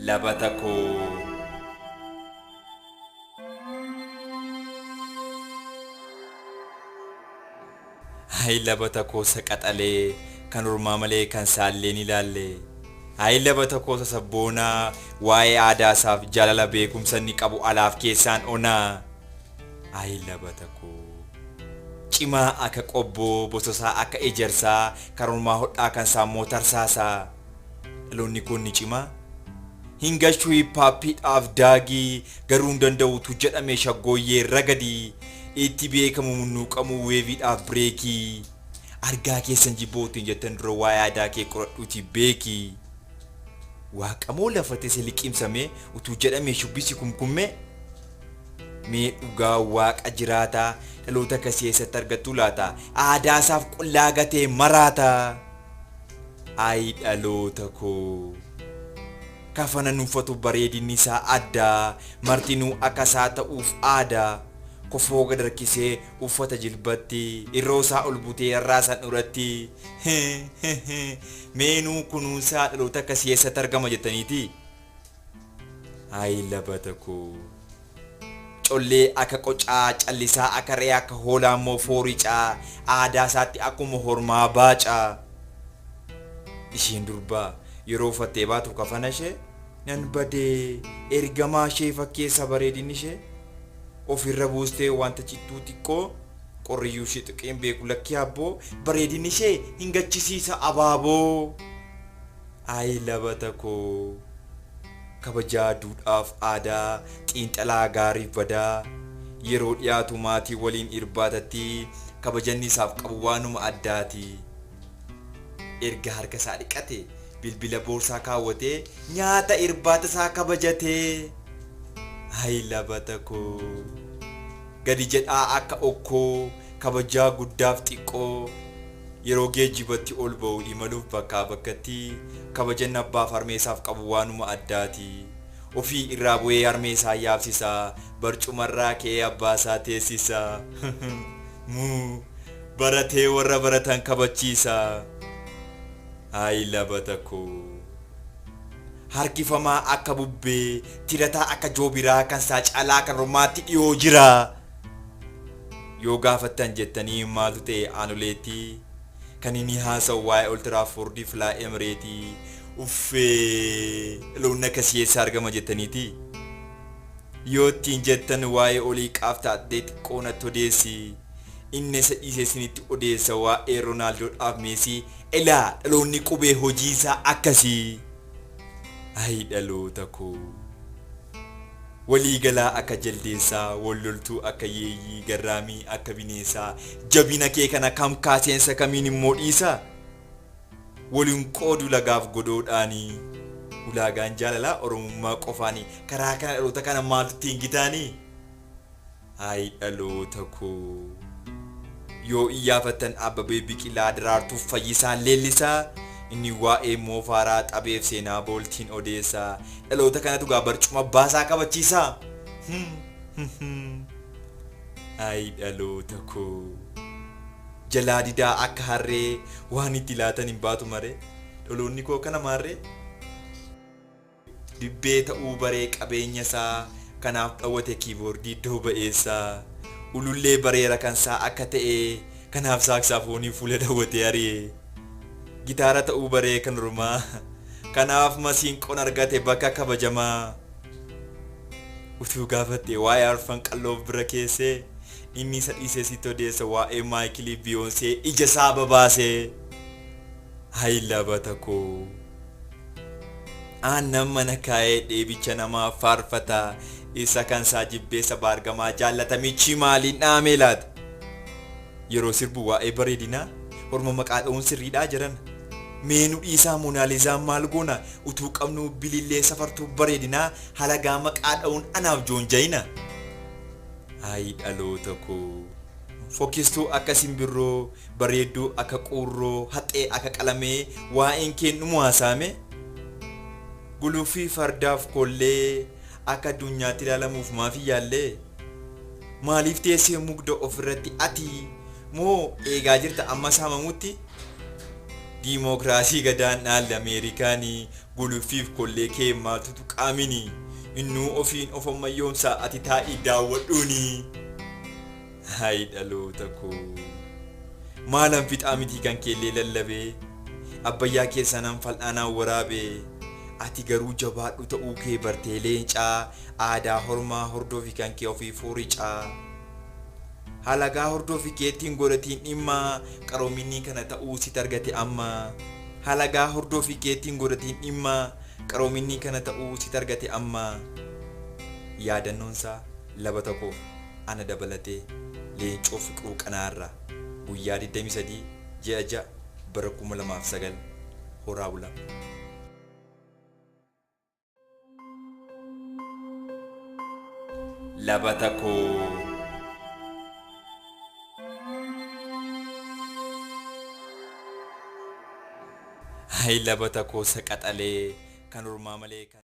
Labata koo. Hayi labata koo saqaxalee kan ormaa malee kan saallee ni ilaalle. Hayi labata koo sasabboonaa waa'ee aadaasaaf jaalala beekumsa inni qabu alaaf keessaan onaa. Hayi labata koo. Cimaa akka qobboo bososaa akka ejersaa kan ormaa hodhaa kan saammoo tarsaasaa. Dhaloonni koo inni cimaa. Hin gashuu hippaappiidhaaf daagii garuu hin danda'utu jedhame shaggooyyee ragadii itti beekamu munnuuqamuu weeviidhaaf bireekii. Argaa keessan jibbootiin jettan dura waa'ee aadaa kee qoradhuutii beeki. Waaqamoo lafa tese liqimsame utuu jedhamee shubbisi kumkummee. Mee dhugaa waaqa jiraataa dhaloota akkasii eessatti argattuu laata? Aadaasaaf qullaa gatee maraata. Ayi dhaloota koo. Kafana nuffatu bareedinni isaa adda, martinuu akka isaa ta'uuf aada. Kofoo gad harkisee uffata jilbatti, irroo isaa ol butee rarraasa handhuuratti. Mee nuu kunuunsaa dhaloota akkasii eessatti argama jettaniiti? Ayi labata koo. Collee akka qocaa, callisaa akka re'ee akka hoolaa immoo fooricaa, aadaa isaatti akkuma hormaa baacaa. Isheen durbaa yeroo uffattee baatu kafana ishee nan badee ergamaa ishee fakkeessa bareedinni ishee. Ofirra buustee wanta cittuu xiqqoo qorriyyuu ishee tuqeen beeku lakkii abboo bareedinni ishee hin gachisiisa abaaboo. Ayi labata koo. Kabajaa duudhaaf aadaa, xiinxalaa gaariif badaa, yeroo dhiyaatu maatii waliin irbaatatti kabajanni isaaf qabu waanuma addaati. Erga harka isaa dhiqate, bilbila boorsaa kaawwatee, nyaata irbaata isaa kabajatee. Ayi labata koo. Gadi jedhaa akka okkoo, kabajaa guddaaf xiqqoo. Yeroo geejjibatti ol ba'u imaluuf bakkaa bakkatti kabajanni abbaaf harmee isaaf qabu waanuma addaati. Ofii irraa bu'ee harmee isaa yaabsisa, barcumarraa ka'ee abbaa isaa teessisa. Muu! Baratee warra baratan kabachiisa. Ayi labata koo! Harkifamaa akka bubbee, tirataa akka joobiraa kan isaa caalaa kan ormaatti dhiyoo jira. Yoo gaafattan jettanii maaltu ta'e Aanoleetti? Kan inni haasa'u waa'ee Oltiraafoordii Filaa Emireeti. Uffee! Dhaloonni akkasii eessaa argama jettaniiti? Yoo ittiin jettan waa'ee olii qaaftaadhee xiqqoo natti odeessi. Inni isa dhiisee isinitti odeessa waa'ee Roonaaldoodhaaf Meesii. Elaa dhaloonni qubee hojiinsaa akkasii. Ayi dhaloota koo! Walii galaa akka jaldeessaa, wal loltuu akka yeeyyii, garraamii akka bineensaa, jabina kee kana kam kaaseensa kamiin immoo dhiisa? Wal hin qoodu lagaaf godoodhaani, ulaagaan jaalalaa Oromummaa qofaani, karaa kana dhaloota kana maaltu ittiin gitaani? Ayi dhaloota koo! Yoo iyyaafattan Abbabee Biqilaa Daraartuuf Fayyisaa Leellisaa inni waa'ee Moo Faaraa xabeef seenaa Booltiin odeessa. Dhaloota kanatu gaa barcuma baasaa kabachiisaa. Ayi dhaloota koo! Jalaa didaa akka harree waan itti laatan hin baatu maree. Dhaloonni koo kana maarree? Dibbee ta'uu baree qabeenya isaa kanaaf dhawwate kiiboordii iddoo ba'eessa. Ulullee bareera kansaa akka ta'e kanaaf saaksaafoonii fuula dhawwatee ari'e. Gitaara ta'uu baree kan ormaa kanaaf masiinqoon argate bakka kabajamaa. Utuu gaafatte waa'ee arfan qalloof bira keessee inni isa dhiisee sitti odeessa waa'ee Maayikilii Biyoonsee ija isaa babaasee. Hayi labata koo. Aannan mana kaa'ee dheebicha namaaf faarfata. Isa kan isaa jibbeessa baargamaa jaallata michii maaliin dhaamee laata? Yeroo sirbu waa'ee bareedinaa horma maqaa dha'uun sirriidhaa jedhan. Mee nu dhiisaa Monaalizaan maal goona utuu qabnuu bilillee safartuu bareedinaa halagaa maqaa dha'uun anaaf joonja'ina. Ayi dhaloota koo. Fokkistuu akka simbirroo, bareedduu akka quurroo, haxxee akka qalamee, waa'een kee hin dhumu haasaame. Guluffii fardaaf kollee, akka addunyaatti ilaalamuuf maaf hin yaallee? Maaliif teessee mugda ofirratti ati? Moo eegaa jirta amma saamamutti? Diimookiraasii gadaan dhaalle Ameerikaanii guluffiif kollee kee maaltu tuqaamini innuu ofiin of ammayyoomsaa ati taa'ii daawwadhuuni. Hayi dhaloota koo maalan fixaa mitii kan keellee lallabee abbayyaa keessaa nan fal'aanaan waraabee ati garuu jabaadhu ta'uu kee bartee leencaa aadaa hormaa hordoofi kan kee ofii fuuricaa. Halagaa hordoofi keettiin godhatiin dhimma qaroominni kana ta'uu sit argate amma. Halagaa hordoofi keettiin godhatiin dhimma qaroominni kana ta'uu sit argate amma. Yaadannoonsaa laba koof ana dabalatee Leencoo Fiqiruu Qanaarraa guyyaa 23 ji'a 6 bara 2009 horaa bulaa. Labata koo. Hayi labata koo saqaxalee kan ormaa malee kan.